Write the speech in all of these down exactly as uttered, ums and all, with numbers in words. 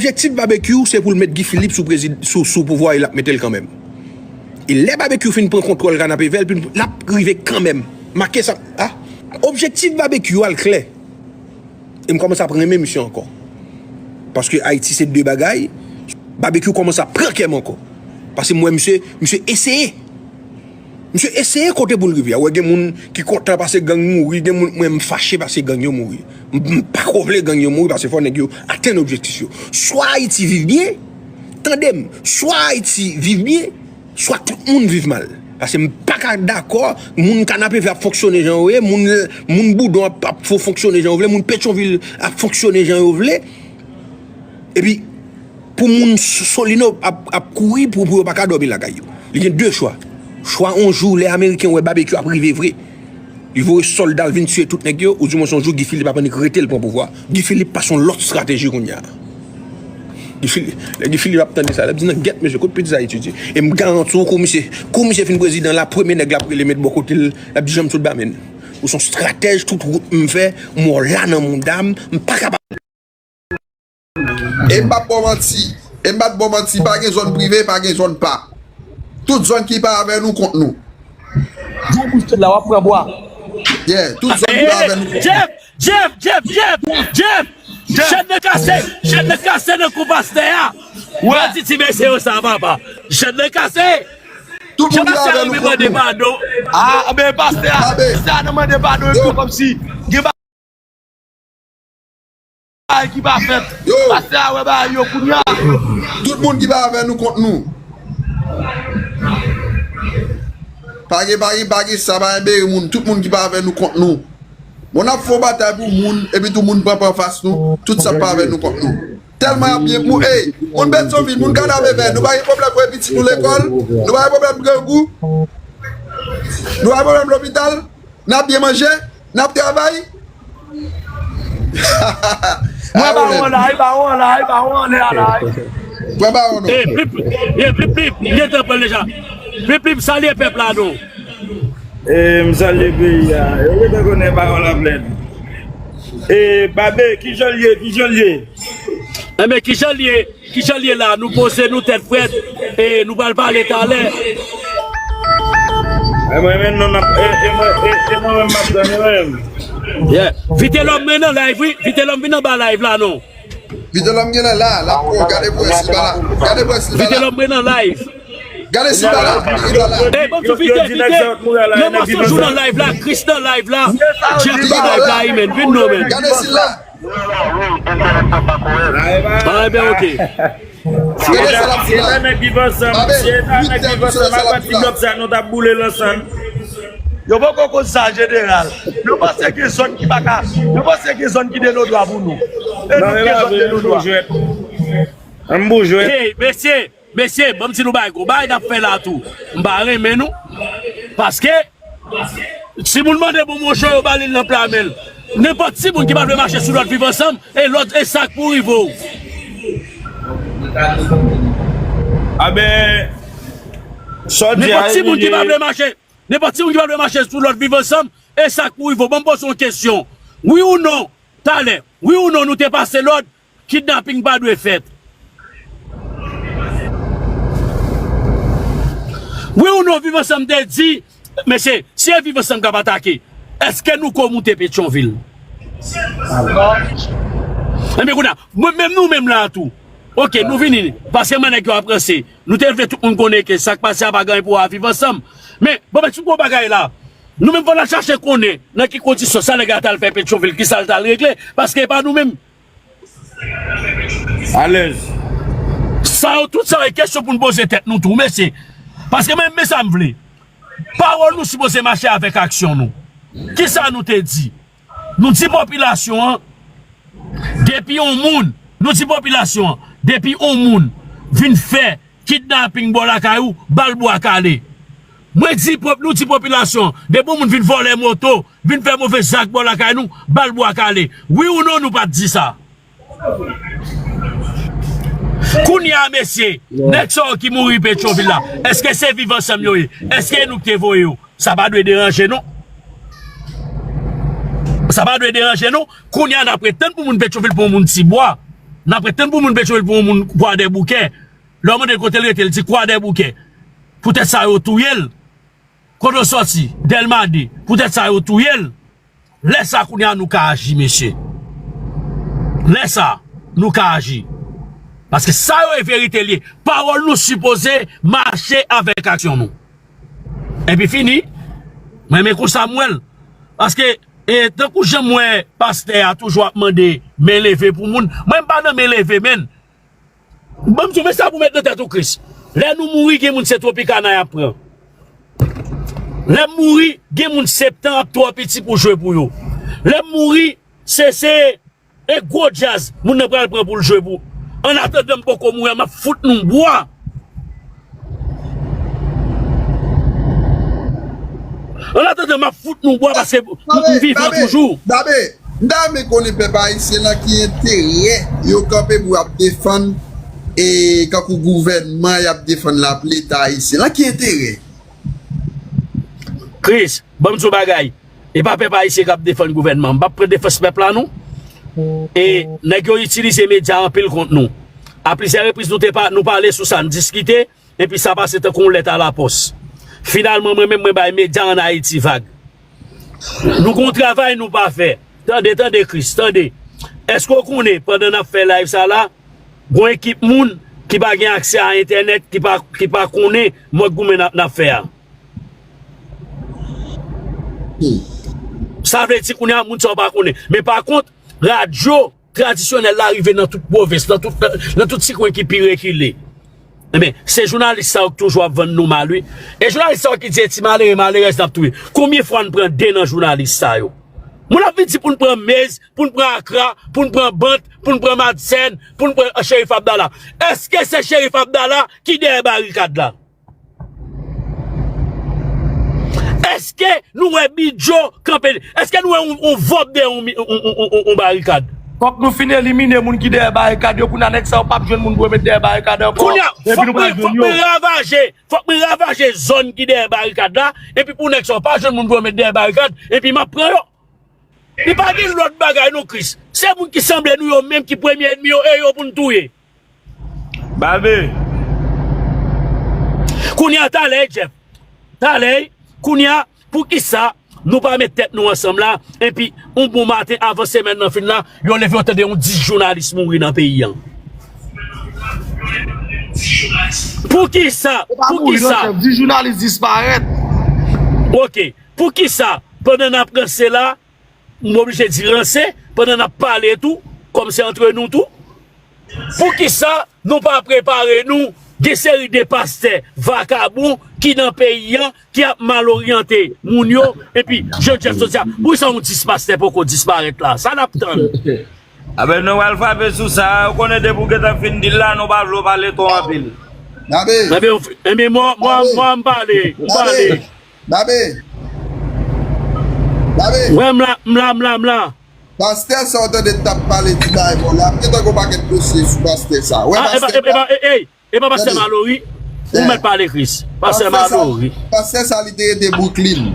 Objektif Babekyou se pou l met Guy Philippe sou, sou, sou pouvwa e l ap mete l kanmenm. E lè Babekyou fin pran kontwòl Kanapevè, l ap rive kanmenm. Make sa. Ah. Objektif Babekyou al klè. E m kòmanse ap renmen misye ankò. Paske Ayiti se de bagay. Babekyou kòmanse ap pran kè m ankò. Paske m wè misye, misye eseye. Misye eseye kote pou l rive a. Ou wè gen moun ki kontan paske gang mouri, gen moun mwen m fache paske gang yo mouri. M, m pa ko vle gang yo mouri paske fò nèg yo atenn objektif yo. Swa Ayiti viv byen, tande m, swa Ayiti viv byen, swa tout moun viv mal. Paske m pa ka dakò, moun Kanapevè ap fonksyone jan yo ye, moun, moun Boudon ap, ap fo- fonksyone jan yo vle, moun Petyonvil ap fonksyone jan yo vle. Epi, pou moun Solino ap, ap kouri pou, pou yo pa ka dòmi lakay yo. Li gen de chwa. Chwa yon jou, lè Ameriken wè Babekyou ap rive vre, li voye sòlda l vin tiye tout nèg yo, oudimwens yon jou Guy Philippe ap annik rete l pran pouvwa. Guy Philippe pase yon lòt estrateji kounye a. Guy Philippe, lè Guy Philippe ap tande sa, l ap di nan gèt mesye, kot pitit sa etidye. E m garanti w, kou misye, kou misye fin prezidan la, premye nèg l ap rele met bò kote l, l ap di janm sot ba men. Ou se yon estratèj, tout wout m fè, m wè w la nan mouda m, m pa kapab. E m p ap ba w manti. E m p ap ba w manti. Pa gen zòn prive, pa gen zòn pa. Tout zòn ki pa avè nou kont nou. Di w bouch la, w ap pran bwa. Yeah, tout zòn ki pa avè nou kont nou. Jeff, Jeff, Jeff, Jeff, Jeff. Chèn nan kase, chèn nan kase nan kou pastè a. Ou a di ti mesye yo sa papa. Chèn nan kase. Tout moun ki pa avè nou kont nou. Ah, ben pastè a, pastè a nan mande padon epi kòmsi gen bagay ki pa fèt. Pastè a wè bagay yo kounye a. Tout moun ki pa avè nou kont nou. Pa gen, pa gen, pa gen sa, pa gen bere moun. Tout moun ki pa avè nou kont nou. Bon, n ap fè yon batay pou moun, epi tou moun pran pran fas nou, tout sa k pa avè nou kont nou. Tèlman y ap byen pou, ey, moun Petyonvil, moun Kanapevè, nou pa gen pwoblèm voye pitit nou lekòl, nou pa gen pwoblèm grangou, nou pa gen pwoblèm lopital, n ap byen manje, n ap travay. Mwen bawon la, e bawon la, e bawon anlè a la. Mwen bawon non. Pip, pip, pip, pip, gentan pran deja. Pip, pip, salye pèp la non. E m salye peyi a. Yo gentan konnen pawòl ap lèd. E Babe, kijan l ye? Kijan l ye? Enben, kijan l ye? Kijan l ye la? Nou poze nou tèt frèt. E nou pral pale talè. E mwen menm non, e mwen menm m ap tann mwen menm. Vitelòm mwen nan live wi. Vitelòm vin anba live la non. Vitelòm genlè la, l ap pran, gade pou wè si l pa la. Gade pou wè si l pa la. Vitelòm mwen nan live. Gade si l pa la. Li la. Ey, ban m sou Vite, Vite. Nan mòso jou nan live la, Chris nan live la. Jeff nan live la, amen. Vin non, men. Gade si l la. Ah, enben, ok. Si e ta nèg viv ansanm, si e ta nèg viv ansanm, apati lòt sa nou t ap boule l ansanm. Yo poko konn sa jeneral. Yo panse gen zòn ki pa ka. Yo panse gen zòn ki delodwa pou nou. E nou gen zòn delodwa. Ann boujwe. Hey, mesye, mesye, ban m di nou bagay, gon bagay n ap fè la tou. M pa renmen nou. Paske, si moun mande pou mouchon, yo ba li l nan pla men l. Nenpòt timoun ki pa vle mache sou lòd viv ansanm, e lòd e sa k pou rive w. Aben, sa w di a Nenpòt timoun ki pa vle mache, nenpòt timoun ki pa vle mache sou lòd viv ansanm, e sa k pou rive w. Ban m poze w yon kesyon. Wi ou non, talè, wi ou non nou te pase lòd, kidnaping pa dwe fèt. Wi ou non, viv ansanm te di, mesye, si e viv ansanm k ap atake, èske nou ko moute Petyonvil? Ebyen kounye a, mwen menm nou menm la tou. Ok, nou vini, paske mwen nèg yo ap ranse. Nou te vle tout moun konnen ke sa k pase a pa gen pou a viv ansanm. Men, bon, men, ti gwo bagay la. Nou menm fò n al chache konnen nan ki kondisyon sa nèg la t al fè Petyonvil, ki sa l t al regle, paske e pa nou menm. Alèz. Sa yo, tout sa yo, e kesyon pou n poze tèt nou tou, mesye. Paske mwen, men sa m vle. Pawòl nou sipoze mache avèk aksyon nou. Kisa nou te di? Nou di popilasyon an, depi yon moun, nou di popilasyon an, depi yon moun vin fè kidnaping bò lakay ou, ba l bwa kale. Mwen di, nou di popilasyon an, depi yon moun vin vòlè moto, vin fè move zak bò lakay nou, ba l bwa kale. Wi ou non, nou pa t di sa? Kounye a, mesye, nèg sa yo ki mouri Petyonvil la, èske se viv ansanm yo ye? Èske e nou ki te voye yo? Sa pa dwe deranje nou. Sa pa dwe deranje nou. Kounye a, n ap ret tann pou moun Petyonvil pran moun ti bwa. N ap ret tann pou moun Petyonvil pou yon moun Kwadèboukè. Lè w mande l kote l rete, l di Kwadèboukè. Poutèt sa yo touye l. Kote w sòti? Dèlma de. Poutèt sa yo touye l. Lè sa kounye a nou ka aji, mesye. Lè sa nou ka aji. Paske sa yo e verite l ye. Pawòl nou sipoze mache avèk aksyon nou. Epi fini, mwen men konsa m wè l. Paske, e, tankou jan m wè pastè a toujou ap mande men leve pou moun, mwen m pa nan men leve, menn. Ban m di w, men sa pou met nan tèt ou, Kris. Lè nou mouri, gen moun se Tropicana y ap pran. Lè m mouri, gen moun septan ap twò piti pou jwe pou yo. Lè m mouri, se, se, e gwo djaz, moun nan pral pran pou l jwe pou. Annatandan m poko mouri, m ap fout nou bwa. Annatandan, m ap fout nou bwa paske m, m vivan toujou. Dabe, m ta renmen konnen pèp ayisyen nan ki enterè yo kanpe pou y ap defann, e kankou gouvènman y ap defann la, Leta ayisyen. Nan ki enterè? Kris, ban m di w bagay. E pa pèp ayisyen k ap defann gouvènman. M p ap pran defans pèp la, non. E nèg yo itilize medya anpil kont nou. A plizyè repriz, nou te pa, nou pale sou sa, n diskite. Epi sa pase tankou yon lèt alapòs. Finalman, mwen menm, mwen bay medya ann Ayiti vag. Nou gon travay nou pa fè. Tande, tande, Kris, tande. Èske w konnen, pandan n ap fè live sa la, gon ekip moun ki pa gen aksè a entènèt, ki pa, ki pa konnen mòd goumen n ap, n ap fè a? Sa vle di kounye a, moun sa yo pa konnen. Men pa kont, radyo tradisyonèl la rive nan tout pwovens, nan tout, nan tout ti kwen ki pi rekile. Ebyen, se jounalis sa yo k toujou ap vann nou mal, wi. E jounalis sa yo ki di e ti malere, malerèz n ap touye. Konbyen fwa n pran de nan jounalis sa yo? Moun ap vin di pou n pran Mez, pou n pran Akra, pou n pran Bant, pou n pran Madsèn, pou n pran Cherif Abdallah. Èske se Cherif Abdallah ki dèyè barikad la? Èske nou wè Bidjo kanpe? Èske nou wè yon, yon vòb dèyè yon, yon, yon, yon, yon, yon barikad? Fòk nou fin elimine moun ki dèyè barikad yo. Kounye a, nèg sa yo p ap jwenn moun pou yo met dèyè barikad ankò. Kounye a, epi fòk nou pral mwen, jwenn fòk yo. Mwen ravaje, fòk mwen ravaje zòn ki dèyè barikad la, epi pou nèg sa yo pa jwenn moun pou yo met dèyè barikad, epi m ap pran yo. Li pa gen lòt bagay non, Kris. Se moun ki sanble nou yo menm ki premye ènmi yo, e yo pou n touye. Babe. Kounye a, talè, Jeff. Talè, kounye a, poukisa nou pa met tèt nou ansanm la, epi yon bon maten avan semèn nan fin la, yo leve yo tande yon dis jounalis mouri nan peyi an? Poukisa? Se pa mouri non, Poukisa? Chèf, dis jounalis disparèt. Ok. Poukisa, pandan n ap ranse la, m oblije di ranse, pandan n ap pale tou, kòm se antre nou tou? Poukisa nou pa prepare nou? Gen seri de pastè vakabon ki nan peyi an, ki ap mal oryante moun yo, epi Jean Jeff soti a. Poukisa yon dis pastè poko disparèt la? Sa n ap tann? Aben, nou pral frape sou sa. Ou konnen depi w gentan fin di l la, nou pa vle w pale twò anpil. Dabe. Ebyen, ebyen, mwen, mwen, mwen, m pale, m pale. Dabe. Dabe. Wè, m la, m la, m la, m la. Pastè sa w tande t ap pale ti bagay bò la. M gentan gon pakèt dosye sou pastè sa. Wè, pastè sa. Ah, e pa, e pa, e, ey, e pa pastè Malory? Ou mèt pale, Kris. Pastè Malory. Pastè sa, li te rete Brooklyn.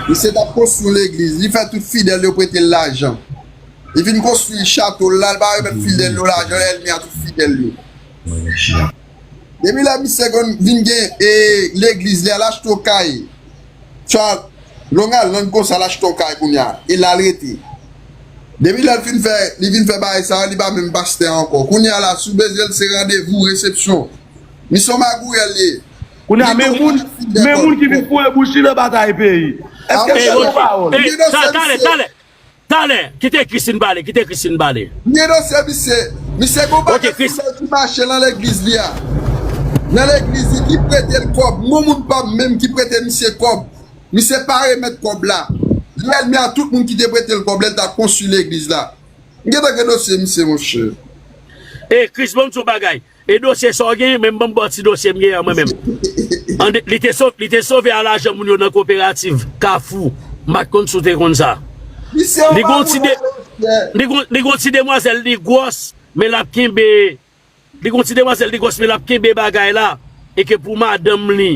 Misye t ap konstwi yon legliz. Li fè tout fidèl yo prete l lajan. Li vin konstwi chato l la, li pa remèt fidèl yo lajan, ènmi a tout fidèl yo. Depi lè misye konn vin gen, e, legliz li a, l achte yon kay. Swa Long Island konsa, l achte yon kay kounye a, e la l rete. Depi lè l fin fè, li vin fè bagay sa yo, li pa menm pastè ankò. Kounye a la, si w bezwen l, se randevou, resepsyon. Misye yon magouyè l ye. Kounye a, men moun, men moun ki vin foure bouch li nan batay peyi. Èske se yon pawòl? Talè, talè. Talè, kite Christine pale, kite Christine pale. M gen dosye misye, misye gon pakèt fidèl ki mache nan legliz li a. Nan legliz li ki prete l kòb. Gon moun pa m menm ki prete misye kòb. Misye pa remèt kòb la. Li ènmi a tout moun ki te prete l kòb lè l t ap konstwi legliz la. M gentan gen dosye misye, monchè. E Chris, ban m di w bagay. E dosye sa w gen, men m ban m ba w ti dosye m gen an mwen menm. An de, li te sove, li te sove a lajan moun yo nan koperativ Kafou, m pa t konn si w te konn sa. Li gon ti de, li gon, li gon ti demwazèl, li gwòs, men l ap kenbe, li gon ti demwazèl, li gwòs, men l ap kenbe bagay la, e ke pou madanm li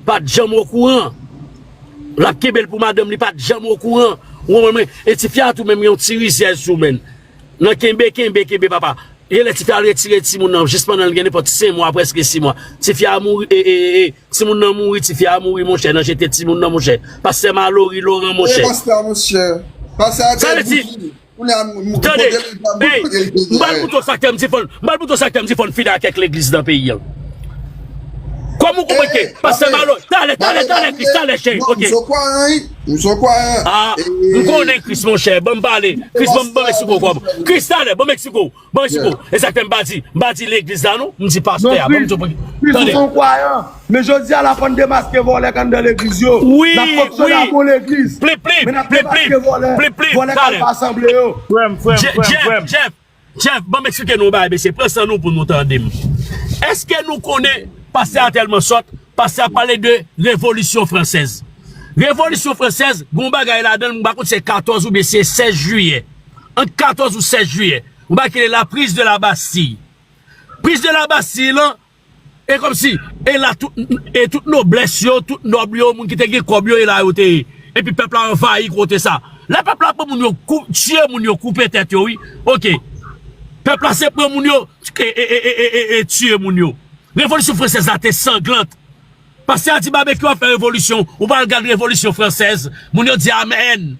pa t janm okouran. L ap kenbe l pou madanm li pa t janm okouran. Ou konprann mwen? E tifi a tou menm gen yon ti rizyèz sou men l. Nan kenbe, kenbe, kenbe, papa. Genlè tifi a al retire timoun nan, jis pandan l gen nenpòt senk mwa, prèske sis mwa. Tifi a mouri, e, e, e, e, timoun nan mouri, tifi a mouri, monchè, nan jete timoun nan, monchè. Pastè Malory Laurent, monchè. Pastè, monchè. Pastè a te bouki. Tande, m pral moutre w sa k fè m di fò n, m pral moutre w sa k fè m di fò n fini ak kèk legliz nan peyi a. Kòman ou konprann ke Pastè Malory, talè, talè, talè, Kris, talè, cheri, ok. M se yon kwayan, wi. M se yon kwayan. Ah, m konnen Kris, monchè. Ban m pale. Kris, ban m, ban m eksplike w kòman. Kris, talè, ban m eksplike w. Ban m eksplike w. E sa k fè m pa di, m pa di legliz la, non. M di pastè a. Ban m di w. Kris, ou se yon kwayan. Men jodi a la fò n demaske vòlè k anndan legliz yo. Wi, wi. N ap fonksyone ak yon legliz. Plip, plip, plip, plip, plip, plip, vòlè k al pa asanble yo. Frè m, frè m, frè m, frè m. Jeff, Jeff, ban m eksplike nou yon bagay, mesye. Pran san nou pou nou tande m. Èske nou konnen pastè a tèlman sòt? Pastè a pale de revolisyon fransèz. Revolisyon fransèz, gon bagay ladan l, m pa konn se katòz oubyen se sèz jiyè. Ant katòz ou sèz jiyè. Yon bagay ki rele la prise de la Bastille. Prise de la Bastille lan, e kòmsi, e la tout, e tout noblès yo, tout nòb yo, moun ki te gen kòb yo, e la yo te ye. Epi pèp la anvayi kote sa. Lè pèp la pran moun yo, kou-, tiye moun yo, koupe tèt yo, wi. Ok. Pèp la se pran moun yo, e, e, tiye moun yo. Revolisyon fransèz la te sanglant. Pastè a di Babekyou ap fè revolisyon. Ou pral gad revolisyon fransèz. Moun yo di amèn.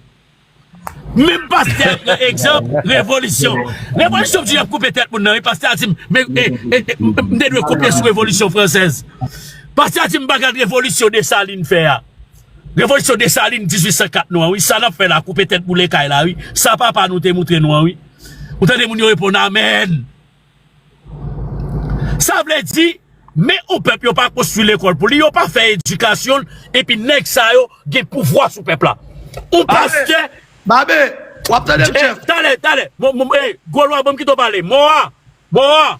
Menm pastè a pran egzanp revolisyon. Revolisyon di y ap koupe tèt moun nan, wi, pastè a di m, men, e, e, e, m, m te dwe kopye sou revolisyon fransèz. Pastè a di m pa gad revolisyon Desalin fè a. Revolisyon Desalin dizuit san kat nou an, wi. Sa n ap fè la, koupe tèt boule kay la, wi. Sa papa nou te moutre nou an, wi. Ou tande moun yo reponn amèn. Sa vle di, men yon pèp yo pa konstwi lekòl pou li, yo pa fè edikasyon l, epi nèg sa yo gen pouvwa sou pèp la. Yon pastè. Babe, w ap tande m, chèf? Talè, talè. Bon, bon, e, gwo lwa, ban m kite w pale. Mò a, mò a.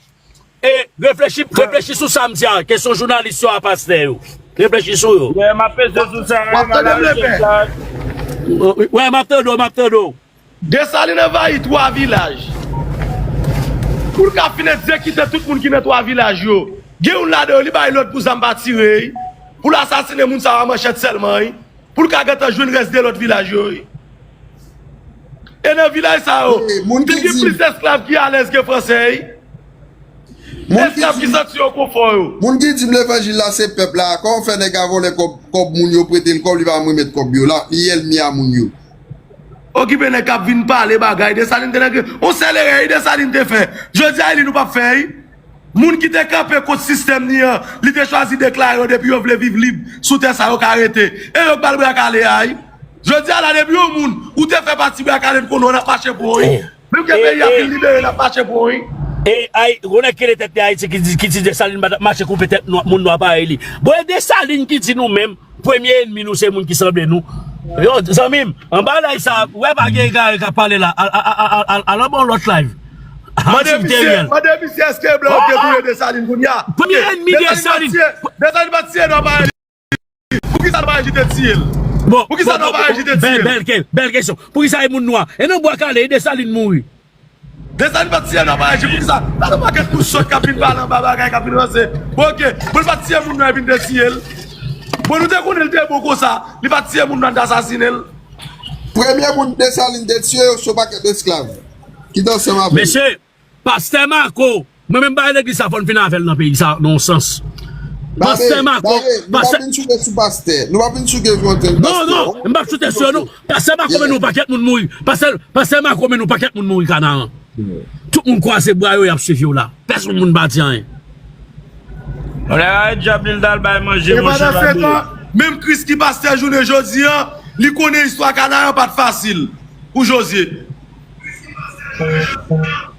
E, reflechi, reflechi sou sa m di a. Kesyon jounalis yo a pastè yo. Reflechi sou yo. Wi, m ap peze sou sa, wi, m ap peze sou sa. Wi, m ap tande w, m ap tande w. Desalin anvayi twa vilaj. Pou l ka fin egzekite tout moun ki nan twa vilaj yo. Gen youn ladan yo, li bay lòd pou zam pa tire, wi. Pou l asasinen moun sa yo a manchèt sèlman, wi. Pou l ka gentan jwenn rès de lòt vilaj yo, wi. E nan vilaj sa yo, te gen plis esklav ki alèz ke fransè, wi. Esklav ki santi yo konfò yo. Moun ki di m levanjil la se pèp la, kòman fè nèg a vòlè kòb, kòb moun yo prete l kòb, li pa janm remèt kòb yo la, li ènmi a moun yo. Okipe nèg k ap vin pale bagay. Desalin te nan gri. On sèl erè, wi, Desalin te fè. Jodi a, e li nou p ap fè, wi. Moun ki te kanpe kont sistèm ni an, li te chwazi deklare yo depi yo vle viv lib sou tè sa yo ka rete. E yo k ba l bra kale a, wi. Jodi a la, depi yon moun, ou te fè pati bra kale, n konnen w n ap mache pou ou, wi. Menm ke peyi a fin libere, n ap mache pou ou, wi. E, ay, Ronald Kele tèt li Ayiti ki di, ki di Desalin pa t ap mache koupe tèt nwa, moun nwa parèy li. Bon, e Desalin ki di nou menm, premye ènmi nou se moun ki sanble nou. Yo, zanmi m, anba live sa, wè pa gen egare k ap pale la. Al, al, al anba yon lòt live. Mande misye, mande misye èske blan yo te touye Desalin kounye a. Premye ènmi Desalin. Desalin pa t tiye nwa parèy li. Poukisa nwa parèy li te tiye l? Bon, poukisa nwa parèy li te tiye l? Bèl, bèl ke-, bèl kesyon. Poukisa e moun nwa? E nan Bwa Kale, e Desalin mouri. Desalin pa t tiye nwa parèy li, poukisa? Gade yon pakèt moun sòt k ap vin pale anba bagay, k ap vin ranse. Bon, oke. Bon, li pa t tiye moun nwa epi n te tiye l. Bon, nou te konnen l te bon konsa. Li pa t tiye moun nwa, n t asasinen l. Premye moun Desalin te tiye yo, se yon pakèt esklav ki te ansanm avè l. Mesye, Pastè Marco, mwen menm bagay legliz sa fò n fin avè l nan peyi sa, nan yon sans. Pastè Marco, pastè. Nou pa vin choute sou pastè. Nou pa vin choute sou antèn pastè. Non, non, m p ap choute sou yo, non. Pastè Marco mennen yon pakèt moun mouri. Pastè, pastè Marco mennen yon pakèt moun mouri Kanaran. Tout moun kwaze bra yo, y ap swiv yo la. Pèsonn moun pa di anyen. Lè a dyab li l t al bay manje, monchè, pa bliye. Menm Kris ki pastè jounen jodi a, li konnen istwa Kanaran pa t fasil pou Jozye.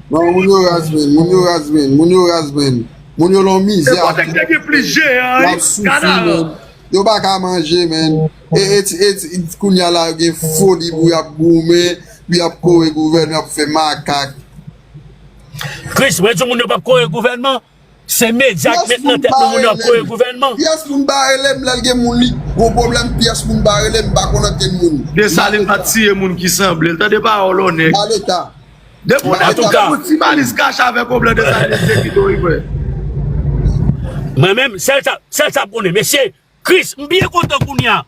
Non, moun yo raz, menn. Moun yo raz, menn. Moun yo raz, menn. Moun yo lan mizè. E kote k te gen plis jeyan, wi, Kanaran. Yo pa ka manje, menn. E, e, ti- e, ti- kounye a la, yo gen foli pou y ap goumen, pou y ap kore gouvènman, y ap fè makak. Kris, mwen di w moun yo p ap kore gouvènman. Se medya k met nan tèt nou moun yo ap kore gouvènman. Pyès moun pa rele m lè l gen moun li. Gon pwoblèm, pyès moun pa rele m, m pa konn ankenn moun. Desalin pa t tiye moun ki sanble l. Tande pawòl onè. Maleta. Depi w nèg ki gen yon ti malis kache avèk yon blan, Desalin egzekite w, wi, frè. Mwen menm, sèl sa, sèl sa m konnen. Mesye, Kris, m byen kontan kounye a.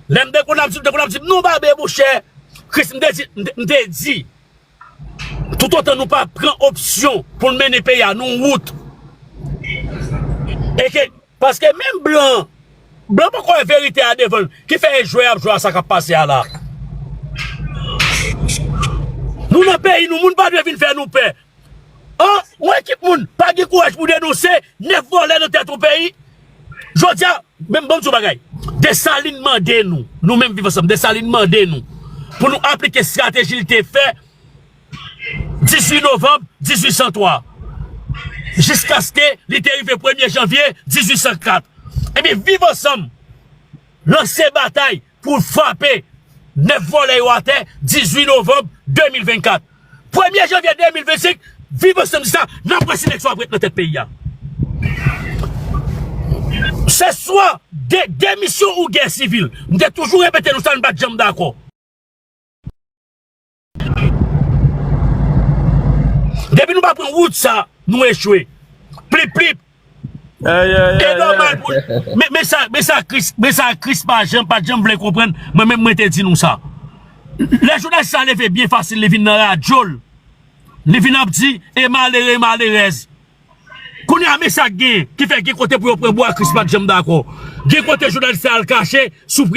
Lè m te konn ap di, m te konn ap di, "Non, Babe, monchè." Kris, m te di, m te, m te di, Toutotan nou pa pran opsyon pou n mennen peyi a nan yon wout. E ke, paske menm blan, blan poko wè verite a devan l, ki fè e jwe y ap jwe a sa k ap pase a la. Nou nan peyi nou, moun pa dwe vin fè nou pè. An, yon ekip moun pa gen kouraj pou denonse nèf vòlè nan tèt yon peyi. Jodi a, menm ban m di w bagay. Desalin mande nou, nou menm Viv Ansanm, Desalin mande nou pou nou aplike estrateji l te fè dizuit novanm dizuit san twa, jiskaske li te rive premye janvye dizuit san kat. Ebyen, Viv Ansanm lanse batay pou l frape nèf vòlè yo atè dizuit novanm de mil vennkat. Premye janvye de mil vennsenk, Viv Ansanm di sa, n ap wè si nèg sa w ap ret nan tèt peyi a. Se swa de, demisyon ou gè sivil. M te toujou repete nou sa, n pa t janm dakò. Depi nou pa pran wout sa, nou echwe. Plip, plip. Ay, ay, E ay, nòmal ay. Pou men, men sa, men sa Kris, men sa Kris pa janm, pa janm vle konprann. Mwen menm mwen te di nou sa. Lè jounalis sa leve byen fasil, li vin nan radyo l. Li vin ap di, e malere, e malerèz. Kounye a, men sa k genyen, ki fè gen kote pou yo pran bwa, Kris pa t janm dakò. Gen kote jounalis sa al kache sou